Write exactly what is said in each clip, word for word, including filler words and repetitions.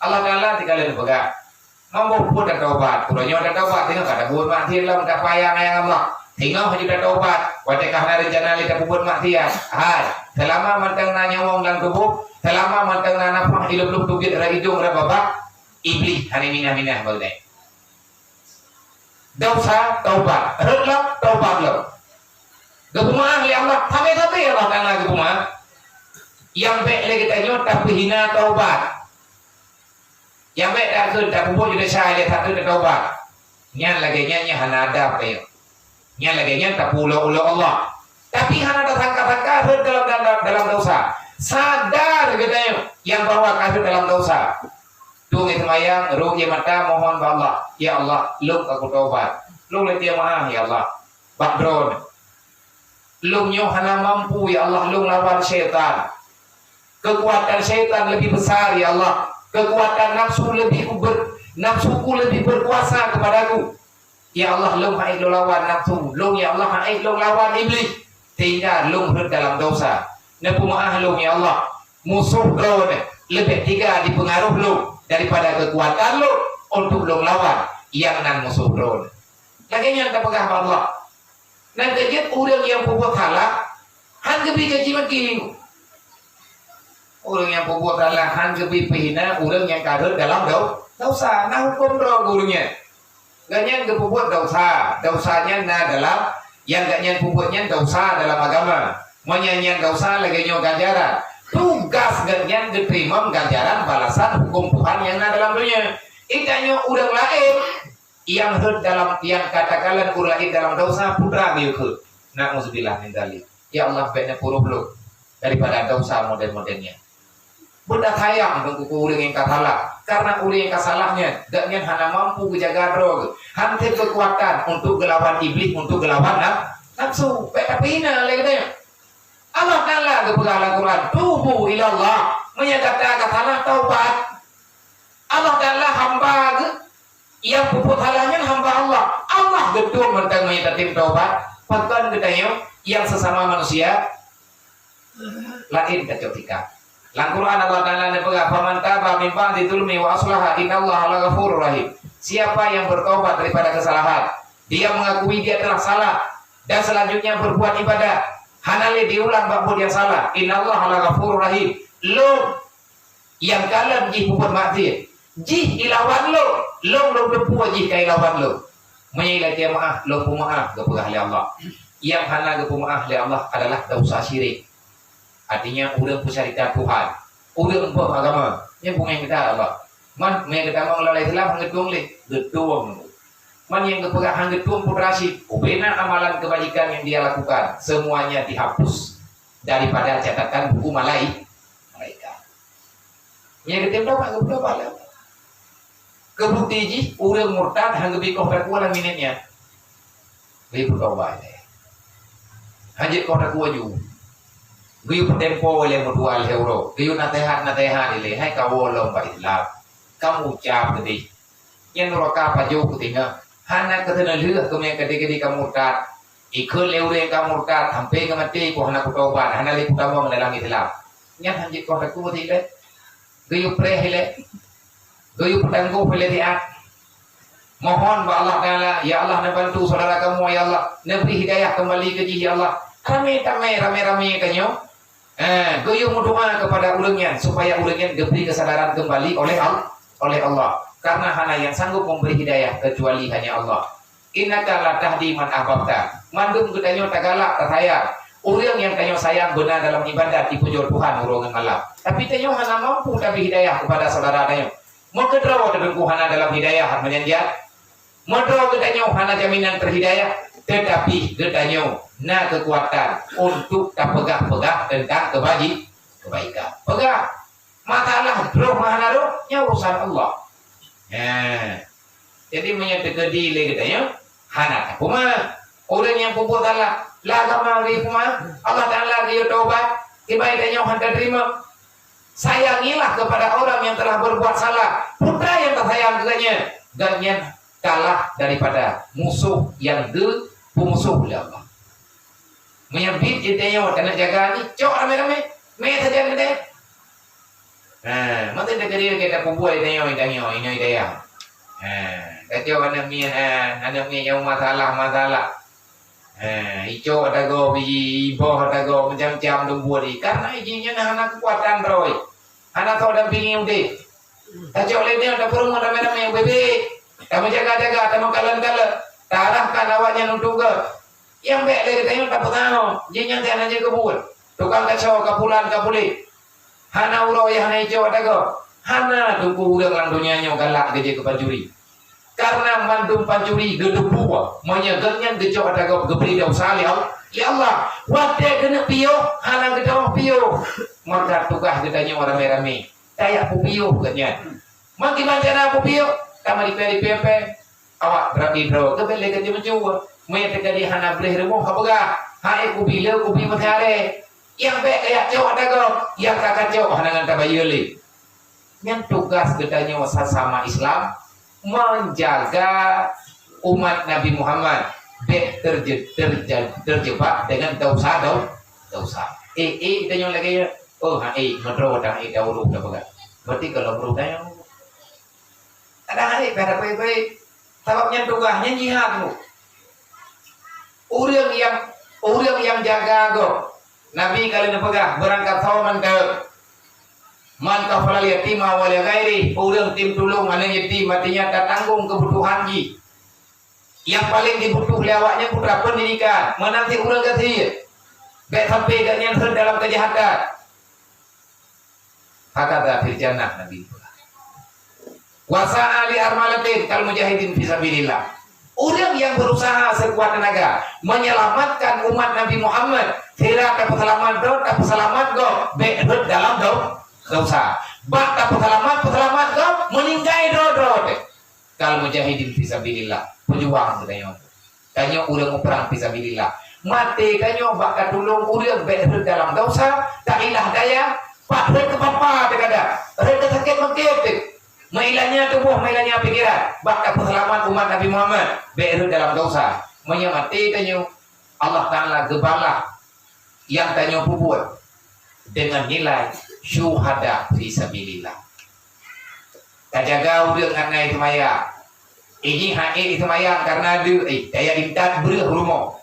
Allah Taala tinggai lé peugah, "Mampu pun tataubat." Uroe nyoe tataubat, teungoh ka tabuet maksiat lom, tapayang ayang Allah. Teungoh haju tataubat, watée ka hana reuncana lé tapeubuet maksiat. Hai, seulama mantong na nyawöng lam tuboh, seulama mantong na nafah ilop-lop teubiet rot idong rot babah, Iblih hana minah-minah bak geutanyoe. Desya, taubat. Rhot lom, taubat lom. Geupeumaáh lé Allah, sabe-sabe Allah Taala geupeumaáh. Nyang bék lé geutanyoe tapeuhina taubat. Nyang bék takheun tapeubuet jeuet desya lé takheun tataubat. Nyan lagée nyan, nyan hana adab tanyoe. Nyan lagée nyan tapeuulok-ulok Allah. Tapi hana tasangka-sangka rhot dalam, dalam, dalam desya. Sadar geutanyoe nyang bahwa ka rhot dalam desya. Tueng ie seumayang, rhot ie mata, mohon bak Allah, "Ya Allah, lôn ka kutaubat. Lôn leutie meuáh, ya Allah, bak Droeneuh. Lôn nyoe hana mampu, ya Allah, lôn lawan syaitan. Keukuatan syaitan leubeh besar, ya Allah. Keukuatan nafsu leubeh ber-, nafsuku leubeh berkuasa keupadaku. Ya Allah, lôn han ék lôn lawan nafsu lôn, ya Allah, han ék lôn lawan Iblih, sehingga lôn rhot dalam desya. Neupeumaáh lôn, ya Allah, musoh Droeneuh leubeh teuga dipeungaroh lôn daripada keukuatan lôn untuk lôn lawan nyang nan musoh Droeneuh." Lagée nyan tapeugah bak Allah. Nyang keujeuet, ureuëng nyang peubuet salah han geubri caci maki. Ureuëng nyang peubuet salah han geubri peuhina ureuëng nyang ka rhot dalam dau-, desya. Na huköm droe keu ureuëng nyan. Gobnyan geupeubuet desya. Desya nyan na dalam, nyang gobnyan peubuet nyan desya dalam agama. Meunyan nyan desya, lagée nyoe ganjaran. Tugaih gobnyan geuteurimong ganjaran balasan huköm Tuhan nyang na dalam donya. Geutanyoe ureuëng laén nyang rhot dalam, nyang katakanlah ureuëng laén dalam desya, peue teuma geuyue kheun. Na'udzubillah min dzalik. Ya Allah, bék neupeuroh lôn daripada desya model-model nyan. Beuta sayang Teungku keu ureuëng nyang ka salah, karena ureuëng nyang ka salah nyan, gobnyan hana mampu geujaga droe geuh, han teuh keukuatan untuk geulawan Iblih, untuk geulawan naf-, nafsu. Bék tapeuhina lé geutanyoe. Allah Taala geupeugah lam Quran, "Tubu ilallah." Meunyoe gata ka salah, taubat. Allah Taala hamba geuh, nyang peubuet salah nyan hamba Allah. Allah geutueng mantong meunyoe tatem taubat. Pakon geutanyoe nyang sesama manusia laén tacok tingkah. Lam Quran Allah Taala neupeugah, "Faman taba min ba'di zulmi wa aslaha innallaha laghafurur rahim." Siapa yang bertobat daripada kesalahan, dia mengakui dia telah salah, dan selanjutnya berbuat ibadah, hana lé diulang bak buet nyang salah, innallaha laghafurur rahim. Lôn nyang kalon jih peubuet maksiat, jih ilawan lôn, lôn lôn teupeue jih ka ilawan lôn. Meunyoe ilakée meuáh, lôn peumeuáh, geupeugah lé Allah. Nyang hana geupeumeuáh lé Allah adalah desya syirik. Artinya, ureuëng peusyarika Tuhan, ureuëng boh agama, nyan peungéh geutanyoe Allah. Man, meunyoe geutamong lam Islam, han geutueng lé, geutueng. Man nyang geupeugah han geutueng, peue teuma cit, ubena amalan kebajikan yang dia lakukan, semuanya dihapus daripada catatan buku malai-, malaikat. Nyang geutem taubat, geupeutobat lé Allah. Keubukti jih, ureuëng murtad han geubri koh teukuah lam minét nyan. Geuyue peutobat ilée. Han jeuet koh teukuah ju. Geuyue peutempo ilée meutuah lhée uroe. Geuyue naseuhat-naseuhat ilée, hai kawoe lom bak Islam. Kamu ucab keudeh. Nyan nuraka pajoh keutinggai. Hana keuteunaleuh keumeung keudeh-keudeh ka murtad. Ikheun lé ureuëng ka murtad, sampoe ngon maté, "Ku hana kutobat, hana lé kutamong dalam Islam." Nyan han jeuet koh teukuah ilée. Geuyue preh ilée. Geuyue peutanggoh ilée siat. Mohon bak Allah Taala, "Ya Allah, neubantu saudara kamoe, ya Allah. Neubri hidayah keumbali keu jih, ya Allah." Ramé tamé, ramé-ramé tanyoe. Eh, geuyue meudoa keupada ureuëng nyan, supaya ureuëng nyan geubri keusadaran keumbali oleh Al-, oleh Allah. Karena hana nyang sanggup memberi hidayah kecuali hanya Allah. "Innaka la tahdi man ahbabta." Mandum geutanyoe tagalak, tasayang. Ureuëng nyang tanyoe sayang beuna dalam ibadat, jipujoe Tuhan uroe ngon malam. Tapi tanyoe hana mampu tabri hidayah keupada syedara tanyoe. Meukeudroe teuh Teungku hana dalam hidayah, meunyan jih. Meudroe geutanyoe hana jaminan teuhidayah, teutapi geutanyoe na keukuatan untuk tapeugah-peugah teuntang keubaji-, keubaikan. Peugah, masalah droe meuhana droe, nyan urusan Allah. Nah, jadi meunyoe teukeudi lé geutanyoe, hana tapeumeu'ah. Ureuëng nyang peubuet salah, lam agama geuyue peumeu'ah, Allah Taala geuyue taubat, kiban geutanyoe hana teurimong. Sayangilah kepada orang yang telah berbuat salah. Peue nyang tasayang keu gobnyan? Gobnyan kalah daripada musoh nyang geupeumusoh lé Allah. Meunyoe biet geutanyoe taneuk jaga nyan, cok ramé-ramé, mé sajan geutanyoe. Ha, mantong teukeudi kita peubuet tanyoe, tanyoe, inoe daya. Ha, kacau aneuk miet, ha, aneuk miet nyang masalah-masalah. Ha, icok tagoe biji, iboh tagoe, macam-macam dum buet. Karena jih nyan hana keukuatan droe. Hana soe dampingi udeb. Tacok lé nyoe, tapeurumoh ramé-ramé ubé-bé. Tameujaga-jaga, tameukalon-kalon. Tarahkan awaknyan untuk gét. Nyang bék lé geutanyoe tapeutanyoe, jih nyan hana jeuet keu buet. Tukang kaco, ka pulan, ka puléh. Hana uroe nyang hana icok ata gob. Hana teungku ureuëng lam donya nyoe galak geujeuet keu pancuri. Karena mandum pancuri geuteupeue, meunyoe geuhnyan geucok ata gob geubri desya lé Al-, lé Allah. Watée keuneuk piôh, hana geutamong piôh. Maka tugaih geutanyoe ramé-ramé, tajak peupiôh geuhnyan. Meukiban cara peupiôh, tameuripée-ripée péng. Awak beurati droe, geubri lé keu jimeucue. Meunyoe teuka di hana bréh rumoh ka peugah, "Hai kubi le, kubi meusiaré." Nyang bék kajak cok ata gob, nyang ka kacok hana ngon tabayeue lé. Nyan tugaih geutanyoe sasama Islam, menjaga umat Nabi Muhammad bék terje-, terje-, terjebak dengan desya-do-, desya. Eh, eh, geutanyoe lagée nyan. Oh, hai, meudroe dan hai dauru dah peugah. Berarti kalau meudroe tanyoe. Kadang hai, pada baik-baik. Sabab nyan tugaih, nyan jihad tu. Ureuëng nyang, ureuëng nyang jaga gob. Nabi ka lheueh neupeugah, beurangkat sawoe mantong. "Man kafalal yatima wa li ghairi," ureuëng tem tulông aneuk yatim, artinya tatanggong keubutuhan jih. Nyang paleng jibutuh lé awaknyan putra pendidikan, meunan cit ureuëng gasien. Bék sampai geuhnyan rhot dalam keujahatan. Hakadha fil jannah, Nabi. "Wa sa'a li armalatin kal mujahidin fi sabilillah." Ureuëng nyang berusaha sekuat tenaga menyelamatkan umat Nabi Muhammad, sira tapeuseulamat droe, tapeuseulamat gob, bék rhot dalam do-, desya. Bak tapeuseulamat, peuseulamat gob, meuninggai droe-droe teuh. Kal mujahidin fi sabilillah, peujuang geutanyoe. Tanyoe ureuëng muprang fi sabilillah. Maté tanyoe bak tatulông ureuëng bék rhot dalam desya, tailah daya, pat rhot keu papa teuh kadang, rhot keu sakét meukeue teuh. Meulanya tuboh, meulanya pikeran, bak tapeuseulamat umat Nabi Muhammad bék rhot dalam desya. Meunyoe maté tanyoe, Allah Taala geubalah nyang tanyoe peubuet deungon nilai syuhada fi sabilillah. Tajaga ureuëng ngon na seumayang. Ini hana seumayang karena deuek, eh, daya intat breueh rumoh.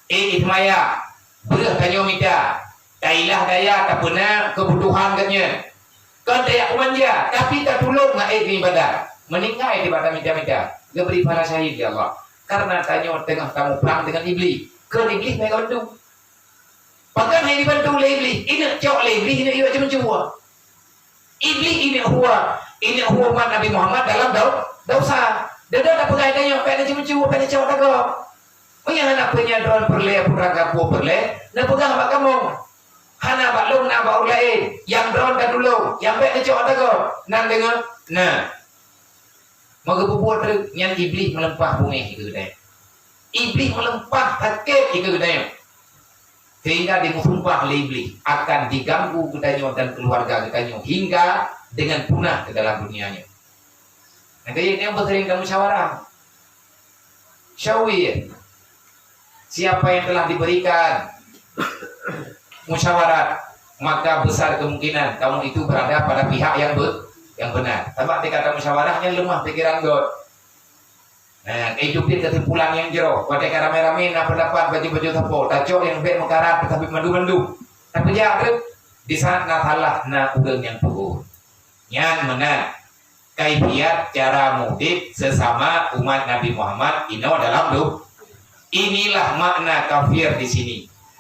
Eh, seumayang, breueh tanyoe mita. Tailah daya tapeuna keubutuhan geuhnyan. Kon tajak peumanja, tapi tatulông ngon ibadat. Meuninggai teuh bak tamita-mita, geubri pahala syahid lé Allah. Karena tanyoe teungoh tamuprang deungon Iblih. Kon Iblih meugantung. Pakon hai jibantu lé Iblih? Ineuk cok lé Iblih, ineuk yue ceumeucue. Iblih ineuk hue, ineuk hue umat Nabi Muhammad dalam dau-, desya. Deungon tapeugah tanyoe, "Bék neuceumeucue, bék neucok ata gob." Meunyoe hana peue nyan droen peureulée, putra gapu peureulée, neupeugah bak kamoe. Hana bak lôn, na bak ureuëng laén. Nyang droen tatulông, nyang bék neucok ata gob. Nan deungoe? Na. Maka peubuet treuk nyan Iblih meuleumpah beungéh keu geutanyoe. Iblih meuleumpah sakét keu geutanyoe. Sehingga dimeusumpah lé Iblih akan diganggu geutanyoe dan keuluwarga geutanyoe hingga deungon punah keu dalam dunia nyoe. Nyang keu nyoe sering tamusyawarah. Syawir. Siapa yang telah diberikan musyawarah, maka besar kemungkinan kamu itu berada pada pihak yang be-, yang benar. Sabab teuka tamusyawarah nyan leumah pikeran gob. Nah, itu pih kesimpulan nyang jroh. Watée ka ramé-ramé na pendapat baju-baju sapo, tacok nyang bék meukarat tapi mandum-mandum. Tapi jak treuk, di saat na salah na ureuëng nyang tegur. Nyan meunan. Kaifiat cara mudik sesama umat Nabi Muhammad inoe dalam du-, inilah makna kafir di sini.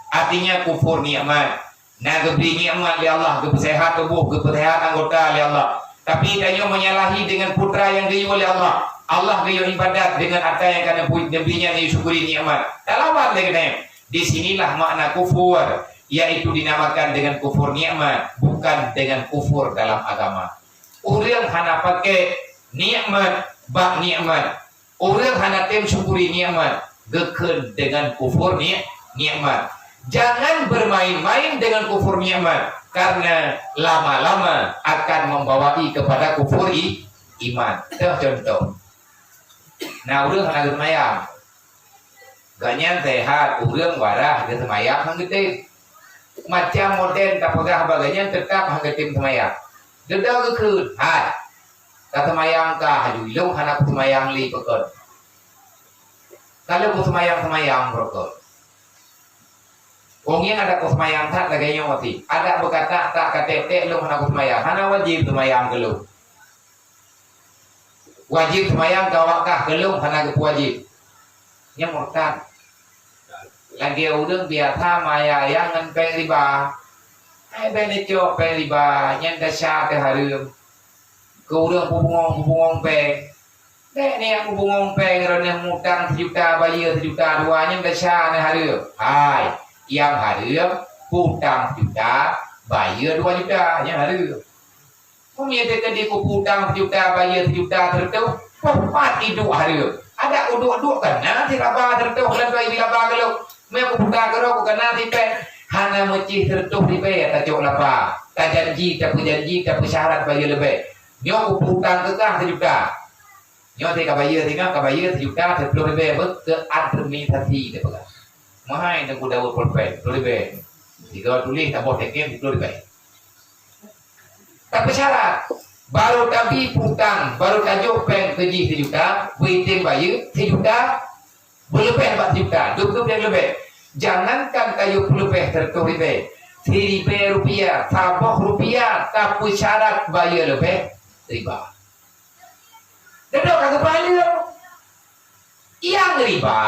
Artinya kufur nikmat. Na geubri nikmat lé Allah, geupeusehat tuboh, geupeusehat anggota lé Allah. Tapi tanyoe menyalahi dengan putra nyang geuyue lé Allah. Allah geuyue ibadat dengan ata nyang ka neubri nyan, syukuri nikmat. Talawan lé geutanyoe. Di sinilah makna kufur, yaitu dinamakan dengan kufur nikmat, bukan dengan kufur dalam agama. Ureuëng hana paké nikmat bak nikmat. Ureuëng hana tem syukuri nikmat, geukheun dengan kufur ni-, nikmat. Jangan bermain-main dengan kufur nikmat, karena lama-lama akan membawai kepada kufur i-, iman. Teuh contoh. Na ureuëng hana geuseumayang. Gobnyan sehat, ureuëng waras, geuseumayang han geutem. Macam model tapeugah bak gobnyan, teutap han geutem seumayang. Deungon geukheun, "Hai, ka seumayang ka haju, ilôn hana kuseumayang lé peukon. Ka lôn kuseumayang-seumayang peukon." Wong nyang ada kuseumayang that lagée nyoe maté. Ada beukata tak ka tek-tek lôn hana kuseumayang. Hana wajéb seumayang keu lôn. Wajéb seumayang ka awak kah keu lôn hana geupeuwajéb. Nyan murtad. Lagée ureuëng biasa maya ayang ngon péng riba. Hai bèk neucok péng riba, nyan desya teuh hareuem. Keu ureuëng peubungong-peubungong péng. Bèk niat peubungong péng, droeneuh mutang sijuta, bayeue sijuta dua, nyan desya neuh hareuem. Hai, nyang hareuem, peutang sijuta, bayeue dua juta, nyan hareuem. Meunyoe teukeudi kupeutang sijuta, bayeue sijuta sireutôh, poh pat iduek hareuem. Adak kuduek-duek kana siraba sireutôh, lôn dua ibi laba keu lôn. Meunyoe kupeutang keudroe, kukana sipéng, hana meucih sireutôh ribèe tacok laba. Tajanji, tapeujanji, tapeusyarat bayeue leubeh. Nyoe kupeutang keu kah sijuta. Nyoe teuh ka bayeue singoh, ka bayeue sijuta sireutôh ribèe beuh keu administrasi teupeugah. Meuhai Teungku Daud pulpen, sireutôh ribèe. Sigoe tuléh saboh teukem sireutôh ribèe. Tapeusyarat, barô tabi peutang, barô tajok péng keu jih sijuta, beuitem bayeue sijuta, beuleubeh bak sijuta, dua ploh ribèe leubeh. Jangankan kayue peuleubeh sireutôh ribèe, siribèe rupiah, saboh rupiah tapeusyarat bayeue leubeh, riba. Deungon ka geupeuhaleue. Nyang riba,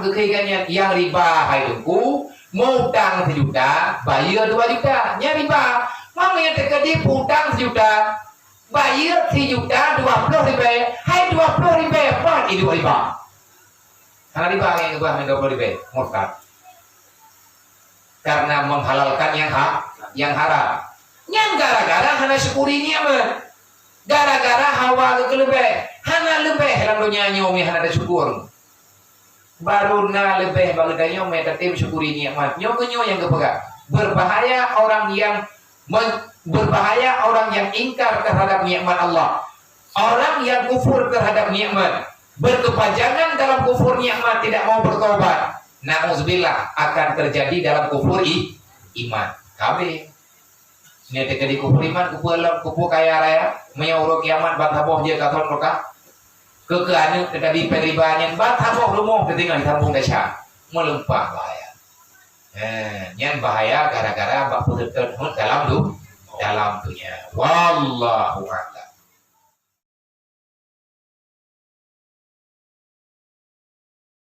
geukheun nyan, nyang riba hai Teungku, meutang sijuta, bayeue dua juta. Nyan riba. Meunyoe teukeudi peutang sijuta, bayeue sijuta dua ploh ribèe, hai dua ploh ribèe pat iduek riba. Hana riba nyang geubah ngon dua ploh ribèe, murtad. Karena menghalalkan yang ha-, yang haram. Nyan gara-gara hana syukuri nikmat. Gara-gara hawa geukeuleubeue, hana leubeh lam donya nyoe meuhana tasyukur. Barô na leubeh bak geutanyoe meutatém syukuri nikmat. Nyoe keuh nyoe nyang geupeugah, berbahaya orang yang men-, berbahaya orang yang ingkar terhadap nikmat Allah. Orang yang kufur terhadap nikmat, berkepanjangan dalam kufur nikmat, tidak mau bertobat, na'udzubillah, akan terjadi dalam kufur i-, iman. Kabeh. Nyoe teukeudi kufur iman, kufur lom, kufur kaya raya. Meunyoe uroe kiamat ban saboh jeuet ka thon rukah. Keu, keu aneuk teukeudi péng riba nyan ban saboh rumoh teutinggai sambong desya. Meulumpah bahaya. Eh, nyan bahaya gara-gara bak peuseutôt dalam du-, dalam dunia. Wallahu a'lam.